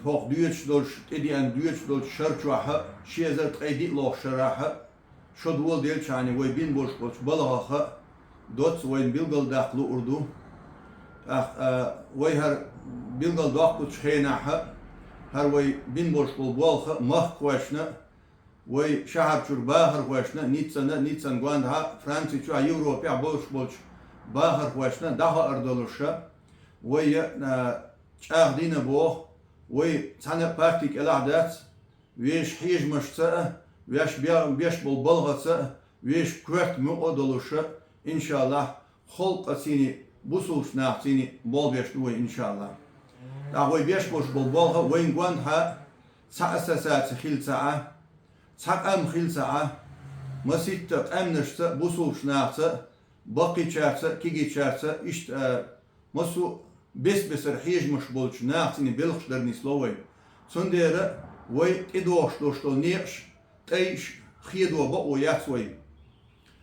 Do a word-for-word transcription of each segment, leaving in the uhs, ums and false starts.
хӀокху доьдуш долуш, тӀедеана доьдуш долчу шар чохь а, ши эзар ткъе диъ лоху шарахь а, шо доладелчахьана вай бина болуш болчу балхах а доцца вайна билгалдаккха луур ду. ТӀаккха, а, вай хӀара билгалдоккхучу хенахь а, хӀара вай бина болуш болу болх а махкахошна а, вай шахьар чуьра бахархошна а, Ниццана а, Ниццан гондахьа а, Франци чохь а, Европехь болуш болчу бахархошна а дӀахаар долуш а, вай, а, чӀагӀдина боху, вай цхьана а партин кӀелахь дац, вешан хьежамашца а, ваьш бе-, беш болу балхаца а, вешан коьрта мукъа а долуш а, иншаллахь, халкъаца а, бусулбачу нахаца а болх беш ду вай, иншаллахь. ТӀаккха вай беш болуш болу болх а вайна гондахьа а цхьа ассоциаци хилла ца Ӏа, цхьа къам хилла ца Ӏа, масийтта къаьмнашца а, бусулбачу нахаца а, баккхийчаьрца а, кегийчаьрца а, иштта, а, массо а бес-бесара хьежамаш болчу нахаца а белхаш дар нисло вай. Цундела вай тӀедогӀуш долуш долу некъаш, тӀайш хедо бакъо яц вай.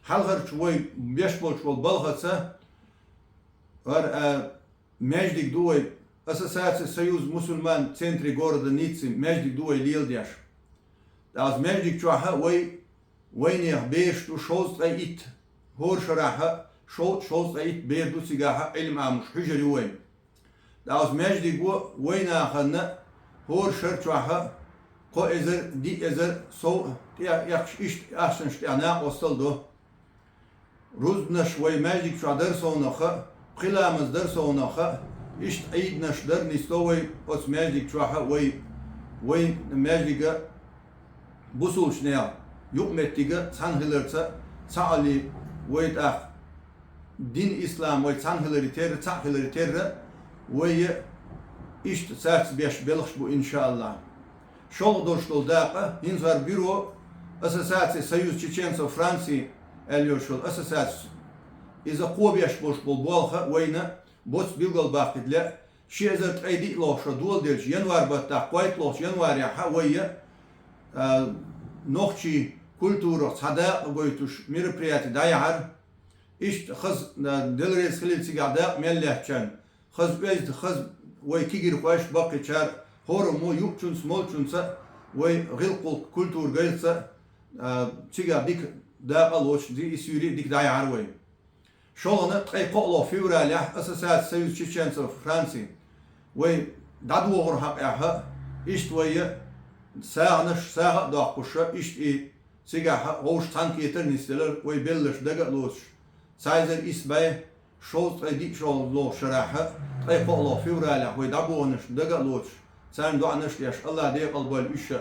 Хьалхарчу вай беш болчу болу балхаца, хӀара, а, маьждиг ду вай, Ассоциация Союз мусульман в центре города Ниццы, маьждиг ду вай леладеш. ТӀаккха маьждиг чохь а вай, вайнех бераш ду шовзткъе итт, хӀора шарахь а шовзткъе итт бер ду, цигахь а Ӏилма Ӏамош хьуьжар ю вайн. ТӀаккха маьждиго вай нахана хӀора шар чохь а кхо эзар, диъ эзар сов тӀе а эккхаш, иштта ахчанаш тӀехь накъосталла до. Рузбанаш вай маьждиг чохь дар совнаха а, пхи ламаз дар совнаха а, иштта Ӏийданаш дар нисло вай оцу маьждиг чохь а вай, вай маьждига бусулбачу нехан юкъаметтига цхьаьна хиларца, цхьаалли вай тӀаккха дин ислам вай цхьаьна хиларе терра, цхьаъ хиларе терра, вай иштта цаьрца беш белхаш бу, иншааллахь. ШолгӀа долуш долу дакъа, хӀинца хӀара бюро, Ассоциация Союз чеченцев Франции аьлла йолуш йолу ассоциаци, иза кхобеш болуш болу болх а вайна боцу билгалбаккхийта лаьа, ши эзар ткъе диъ лоху шо доладелча январь баттахь кхойтталгӀачу январехь а вай, а, нохчийн культурах цхьа дакъа гойтуш мероприяти дӀаяьхьира. Иштта хаза, а, Дела реза хилийла цигахь дакъа мел лаьттачарна, хаза оьзда, хаза вай кегийрхой, баккхийчара, хӀораммо юучунца, молчунца, вай гӀиллакх-гӀуллакх, культура гайрца, а, цигахь дика дакъа а лоцуш, ди-, и суьйре а дика дӀаяьхьира вай. ШолгӀанна ткъе кхоалгӀа февралехь Ассоциация Союз чеченцев Франции вай дӀадохуран хьокъехь а, иштта вай сагӀанаш, сагӀа а доккхуш а, иштта и цигахь а вовшах цхьаьна кетар нисделар, вай белларш дага а лоцуш, цхьа эзар исс бӀе шовзткъе диъ шолгӀа лоху шарахь а, ткъе кхоалгӀа февралехь вай дӀабоханарш дага а лоцуш, царна доӀанаш а деш, АллахӀ декъал бойла уьш а.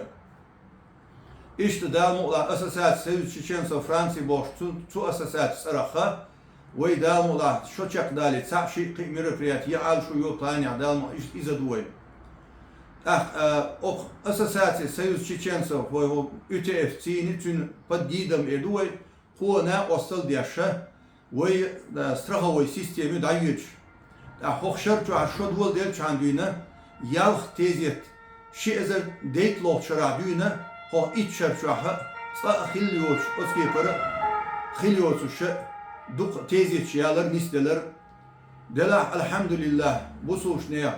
Иштта Дала мукъалахь Ассоциация Союз чеченцев Франции бохуш цу, цу ассоциацин цӀарах а, вай Дала мукъалахь шо чекхдалий цхьаъ, шиъ, кхин а мероприяти яхьал шу йолу планехь Дала мукъалахь иштта иза ду вай. ТӀаккха, а, окху Ассоциация Союз чеченцев, вай хӀу ЮТФ цийна, цуьнан под гидом эр ду вай, кхо накъосталла деш а, вай, а, страховой система ю дӀайоьдуш. ТӀаккха хӀокху шар чохь шо доладелчхьана дуьйна, ялх тезет, ши эзар дейтталгӀачу шарахь дуьйна, хӀокху итт шар чохь а цкъа а хилла йоцуш, оцу кепара а хилла йоцуш а, дукха тезеташ ялар, нисделар. Делахь, алхьамдулиллахӀ, бусулбачу нехан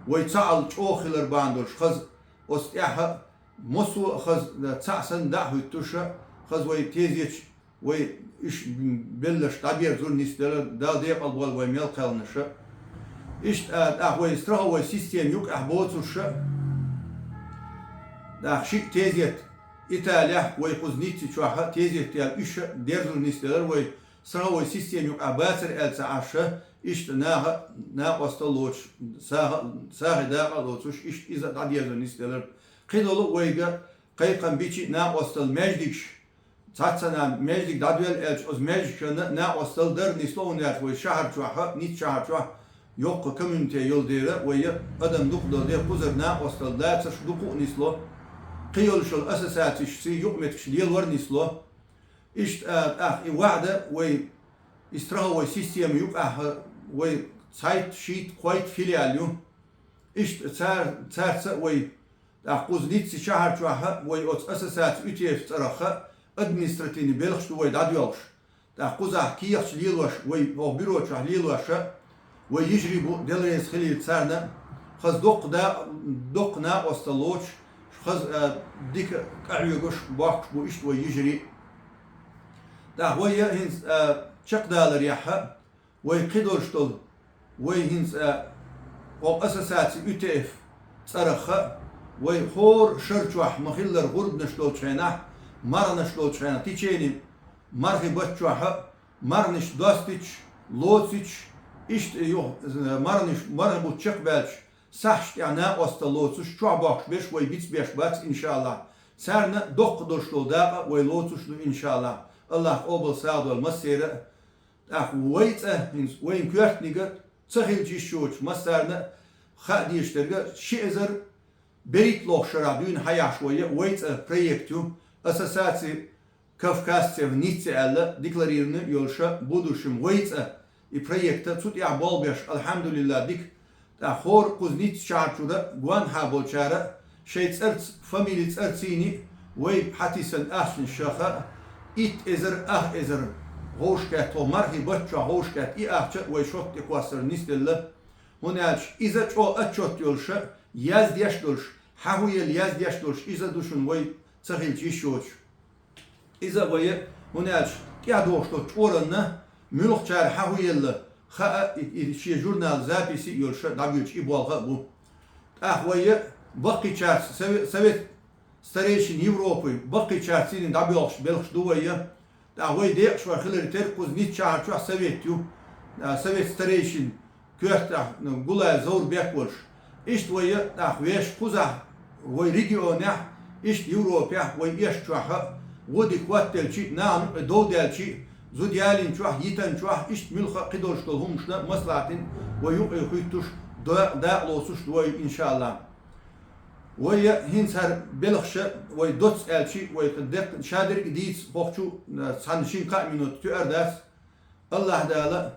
вай цхьаалла чӀогӀа хилар бахьана долуш, хаза оцу тӀехь а массо а хаза, цхьаъ санна дӀа а хӀуьттуш а, хаза вай тезеташ, вай уьш белларш дӀаберзур, нисделар, Дала декъал бойла вай мел кхелхинарш а. Иштта, а, тӀаккха вай страховой система юкъахь боцурш а, тӀаккха шиъ тезет Италехь, вай кхуза Ницци чохь а тезет яьлла, уьш а дерзур, нисделар вай. Страховой система юкъахь бацара аьлла ца Ӏаш а, иштта наха а накъосталла лоцуш, сагӀа, сагӀе дакъа а лоцуш, иштта иза а дӀадерзур, нисделар. Кхидолу а вайга кхайкхам бичи а накъосталла маьждигаш, цхьаццанхьа маьждиг дӀадоьлла аьлча, оцу маьждигашна а накъосталла дар нисло, хӀунда аьлча вай шахьар чохь а, Ницци шахьар чохь а йоккха коммунита йолу дела, вай адам дукха долу дела, кхузара накъосталла лацарш дукха а нисло. Кхин йолуш йолу ассоциацешций юкъаметтигаш лелор а нисло. Иштта, а, тӀаккха и ваӀда вай, и страховой система юкъахь а вай цхьайтта, шийтта, кхойтта филиал ю. Иштта цар-, цаьрца а вай, тӀаккха кхуза Ницци шахьар чохь а вай оцу ассоциаци ЮТФ цӀарах а административный белхаш ду вай дӀадоьлхуш. ТӀаккха кхузахь кехаташ лелош, вай хӀокху бюро чохь лелош а, вай йижарий бу, Дела реза хилийла царна а, хаза доккха да-, доккха накъостал лоцуш, хаза, а, дика къахьоьгуш бохкуш бу иштта вай йижарий. ТӀаккха вай хӀинца, а, чекхдаларехьа, вай кхидолуш долу, вай хӀинца, а, оха ассоциаци ю тэ эф цӀарах а, вай хӀора шар чохь ма-хиллара гӀурбанаш долчу хенахь, марханаш долчу хенахь, течени мархи баттахь а, марханаш достуьйтуш, лоцуьйтуш, иштта юха, э, марханаш, мархи бутт чекхбаьлча, сахьташ тӀехь накъостал лоцуш, чохь бохкуш берш вай бицбеш бац, иншааллахь. Царна доккха долуш долу дакъа вай лоцуш ду, иншааллахь. АллахӀа къобал сагӀа дойла массеран а. ТӀаккха вай цӀа, хӀинца вайн коьртаниг а ца хилча йиш йоцуш, массарна а хаа дезаш дерг а, ши эзар берхӀитталгӀачу шарахь дуьйна хьаяхьаш вай, вай цӀа проект ю, ассоциаци кавказцев Ницце аьлла декларировани йолуша будущем вай цӀа и проекта, цу тӀехь болх беш, алхьамдулиллахӀ, дика. ТӀаккха хӀора кхуза Ниццачу шахьарчуьра гонахьа болчара шайн цӀарца, фамили цӀарцийни вай хьатисан ахчанаш шаха, итт эзар, ах эзар гӀовшкет, тхо мархи баттахь гӀовшкет, и ахча вай шот тӀе кхоссар нисделла. ХӀунда аьлча иза чӀогӀа отчет йолуша, яздеш долуш, хьан хӀун елла яздеш долуш, иза ду шуна вай ца хилча йиш йоцуш. Иза а вай, хӀунда аьлча тӀаьхьа догӀуш долчу чкъуранна муьлххачара хьан хӀун елла хаа, и, и шен журнал записи а йолуша дӀабоьдуш и болх а бу. ТӀаккха вай баккхийчарца сове-, совет старейшин Европы, баккхийчарца цӀийна дӀабоьлхуш белхаш ду вай. ТӀаккха вай декъашхой хиларе терра кхуза Ницце шахьарчохь совет ю, а, совет старейшин коьртехь, ну, Гулаев Заурбек волуш. Иштта вай тӀаккха вешан кхузахь, вай регионехь, иштта Европехь, вай эшначохь а, гӀо дика хӀоттаделчи, нахана юкъе дов даьлчи, зуда ялийначохь, йитанчохь, иштта муьлхха а кхидолуш долу хӀуманашна маслахьтина вай юкъе хӀуьттуш, да-, дакъа лоцуш ду вай, иншааллахӀ. Вай хӀинца хӀара белхаша вай доцца аьлчи, вай деккъа шадерг а дийца хӀокху чу, цхьана шина-кхаа минут туьар дац. АллахӀ Дала